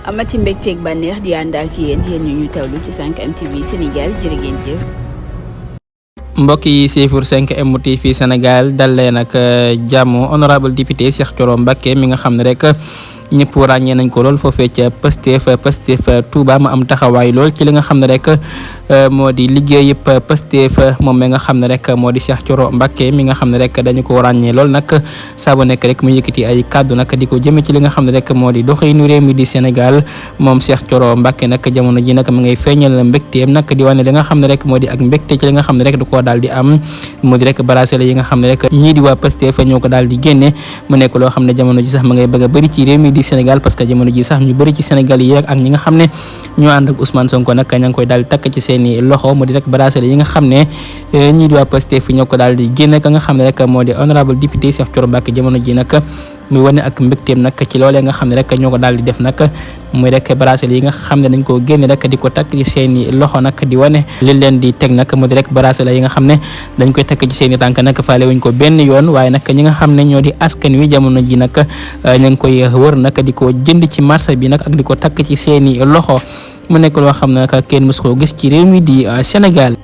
amati mbégteeg bànneex di ànd ak yéen ñu tawlu ci 5M TV Sénégal jërë ngeen jëf. mbokk yi siifur 5M TV Sénégal dal leen ak jàmm. honorable député Cheikh Thioro Mbacké mi nga xam ne rek ñëpp ràññee nañ ko lool foofee ca Pastef Touba mu am taxawaay lool ci li nga xam ne rek moo di liggéey yëpp Pastef moom mi nga xam ne rek moo di Cheikh Thioro Mbacké mi nga xam ne rek dañu ko ràññee lool nag saa bu nekk rek mu yëkkati ay kàddu nag di ko jëme ci li nga xam ne rek moo di doxinu réew mi di Sénégal moom Cheikh Thioro Mbacké nag jamono ji nag mu ngay feeñal mbégteem nag di wane li nga xam ne rek moo di ak mbégte ci li nga xam ne rek du koo daal di am mu di rek bracelet yi nga xam ne rek ñii di waa Pastef ñoo ko daal di génne mu nekk loo xam ne jamono ji sax ma ngay bëgg a bëri ci réew mi Sénégal parce que jamono ji sax ñu bëri ci Sénégal yi ak ñi nga xam ne ñoo ànd ak Ousmane Sonko nag ña ngi koy daal di takk ci seeni loxo mu di rek bracelet yi nga xam ne ñii di waa Pastef ñoo ko daal di génne ka nga xam ne rek moo di honorable député Cheikh Thioro Mbacké jamono ji nag muy wane ak mbégteem nag ci loolee nga xam ne rek ñoo ko daal di def nag muy rek bracelet yi nga xam ne dañ koo génne rek di ko takk ci seeni loxo nag di wane li leen di teg nag mu di rek bracelet yi nga xam ne dañ koy takk ci seeni tànk nag faale wuñ ko benn yoon waaye nag ñi nga xam ne ñoo di askan wi jamono ji nag ñu ngi koy wër nag di ko jënd ci marché bi nag ak di ko takk ci seeni loxo mu nekk loo xam ne nag kenn mës koo gis ci réew mi di Sénégal.